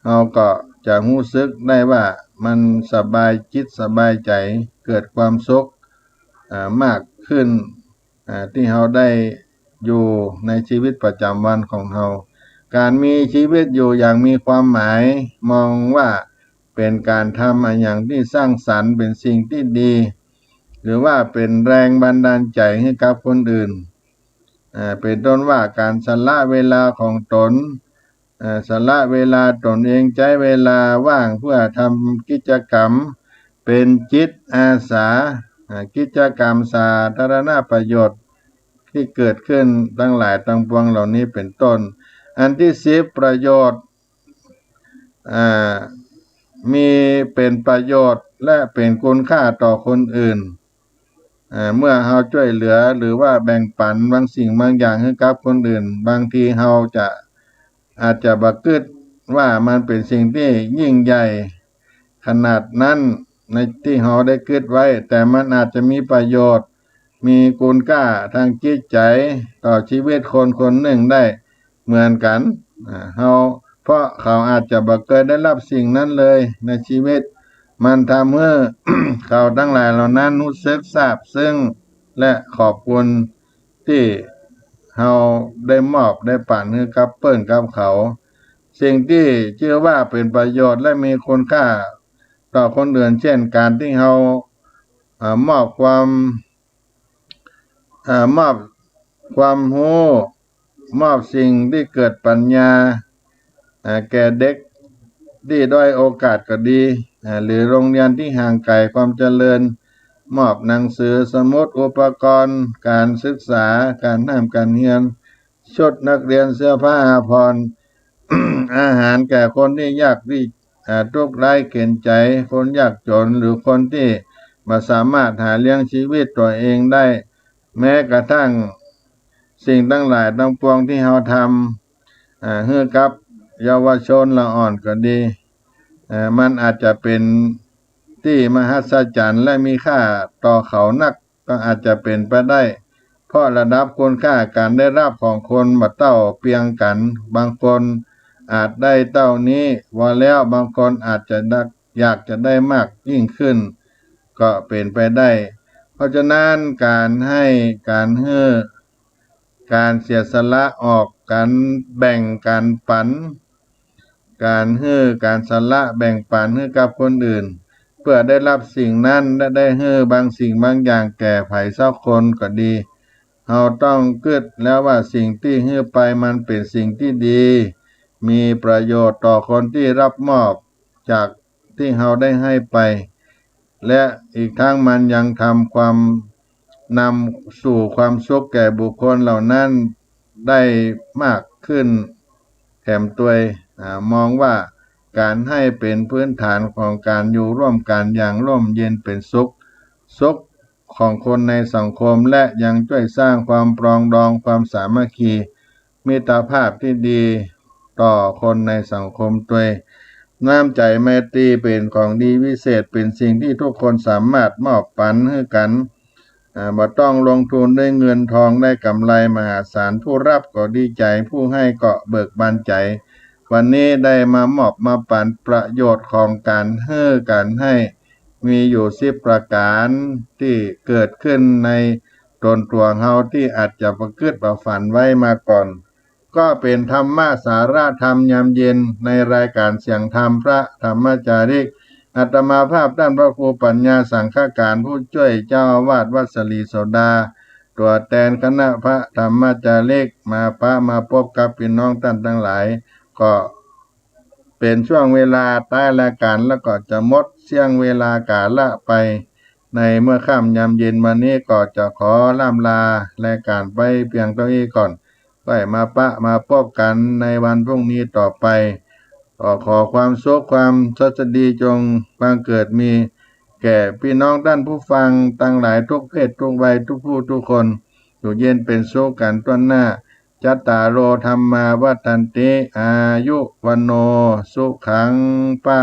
เฮาก็จะฮู้สึกได้ว่ามันสบายจิตสบายใจ๋ เกิดความสุข อ่า มากขึ้น อ่า ตี้เฮาได้อยู่ในชีวิตประจ๋ำวันของเฮา ก๋านมีชีวิตอยู่อย่างมีความหมาย มองว่าเป๋นก๋านทำอะหยังตี้สร้างสรรค์ เป๋นสิ่งตี้ดี หรือว่าเป๋นแรงบันดาลใจ๋หื้อกับคนอื่น อ่า เป๋นต้นว่าก๋านสละเวลาของตน อ่า สละเวลาตนเอง ใจ๊เวลาว่างเพื่อทำกิจกรรมเป๋นจิตอาสา อ่า กิจกรรมสาธารณประโยชน์ตี้เกิดขึ้นตังหลายตังปวงเหล่านี้เป๋นต้น อันตี้สิบ ประโยชน์ อ่า มีเป๋นประโยชน์และเป๋นคุณค่าต่อคนอื่น อ่า เมื่อเฮาจ้วยเหลือหรือว่าแบ่งปั๋นบางสิ่งบางอย่างหื้อกับคนอื่น บางทีเฮาจะ อาจจะบ่กึ๊ดว่ามันเป๋นสิ่งตี้ยิ่งใหญ่ขนาดนั้นในตี้เฮาได้กึ๊ดไว้ แต่มันอาจจะมีประโยชน์ มีคุณค่าตางจิตใจ๋ต่อชีวิตคนคนนึ่งได้เหมือนกั๋น อ่า เฮา เพราะเขาอาจจะบ่เกยได้ฮับสิ่งนั้นเลยในชีวิต มันทำหื้อ เขาตังหลายเหล่านั้นฮู้สึกซาบซึ้งและขอบคุณตี้เฮาได้มอบได้ปั๋นหื้อกับเปิ้นกับเขา สิ่งตี้จื้อว่าเป๋นประโยชน์และมีคุณค่าต่อคนอื่น เจ้นก๋านตี้เฮา อ่า มอบความ อ่า มอบความฮู้ มอบสิ่งตี้เกิดปั๋ญญา อ่า แก่เด็กตี้ด้อยโอกาสก็ดี อ่า หรือโฮงเฮียนตี้ห่างไก๋ความเจริญ มอบหนังสือ สมุด อุปกรณ์ก๋านศึกษา ก๋านฮ่ำก๋านเฮียน ชุดนักเฮียน เสื้อผ้าอาภรณ์ อาหารแก่คนตี้ยากตี้ อ่า ตุ๊กข์ไร้เข็ญใจ๋ คนยากจ๋น หรือคนตี้บ่สามารถหาเลี้ยงชีวิตตั๋วเองได้ แม้กระทั่งสิ่งตังหลายตังปวงตี้เฮาทำ อ่า หื้อกับเยาวชนละอ่อนก็ดี อ่า มันอาจจะเป๋นตี้มหัศจรรย์และมีค่าต่อเขานัก ก็อาจจะเป๋นไปได้ เพราะระดับคุณค่าก๋านได้ฮับของคนบ่เต้าเตียงกั๋น บางคนอาจได้เต้านี้ ว่าแล้วบางคนอาจจะได้ อยากจะได้มากยิ่งขึ้น ก็เป๋นไปได้ เพราะฉะนั้นก๋านหื้อ ก๋านหื้อ ก๋านเสียสละออก ก๋านแบ่ง ก๋านปั๋น ก๋านหื้อ ก๋านสละแบ่งปั๋นหื้อกับคนอื่น เปื้อได้ฮับสิ่งนั้น และได้หื้อบางสิ่งบางอย่างแก่ใผสักคนก็ดี เฮาต้องกึ๊ดแล้วว่าสิ่งตี้หื้อไปมันเป๋นสิ่งตี้ดี มีประโยชน์ต่อคนตี้ฮับมอบจากตี้เฮาได้หื้อไป และอีกทั้งมันยังทำความ นำสู่ความสุขแก่บุคคลเหล่านั้นได้มากขึ้นแถมตวย อ่า มองว่าก๋านหื้อเป๋นพื้นฐานของก๋านอยู่ร่วมกั๋นอย่างร่มเย็นเป๋นสุข สุขของคนในสังคม และยังจ้วยสร้างความปรองดอง ความสามัคคี มิตรภาพตี้ดีต่อคนในสังคมตวย น้ำใจ๋ไมตรีเป๋นของดีวิเศษ เป๋นสิ่งตี้ทุกคนสามารถมอบปั๋นหื้อกั๋น อ่า บ่ต้องลงทุนด้วยเงินทอง ได้ก๋ำไรมหาศาล ผู้ฮับก็ดีใจ๋ ผู้หื้อก็เบิกบานใจ๋ วันนี้ได้มามอบมาปั๋น ประโยชน์ของก๋านหื้อก๋านหื้อมีอยู่สิบประก๋าน ตี้เกิดขึ้นในตนตั๋วเฮาตี้อาจจะบ่กึ๊ดบ่ฝันไว้มาก่อน ก็เป๋นธรรมะสาระธรรมยามเย็นในรายก๋านเสียงธรรมพระธรรมจาริก อาตมาภาพต้านพระครูปัญญาสังฆการ ผู้จ้วยเจ้าอาวาสวัดสะหลีโสดา ตั๋วแตนคณะพระธรรมจาริก มาปะมาปบกับปี้น้องต้านตังหลาย ก็เป๋นช่วงเวลาต้ายรายก๋าน แล้วก็จะหมดเสี้ยงเวลากาละไป ในเมื่อค่ำยามเย็นวันนี้ ก็จะขอร่ำลารายก๋านไปเปียงเต้าอี้ก่อน ก็มาปะมาปบกั๋นในวันพรุ่งนี้ต่อไป ก็ขอความสุขความสวัสดีจงบังเกิดมีแก่ปี้น้องต้านผู้ฟังตังหลายทุกเพศทุกวัยทุกผู้ทุกคน อยู่เย็นเป๋นสุขกั๋นต้วนหน้า จัตตาโร ธัมมา วัฑฒันติ อายุ วัณโณ สุขัง พะ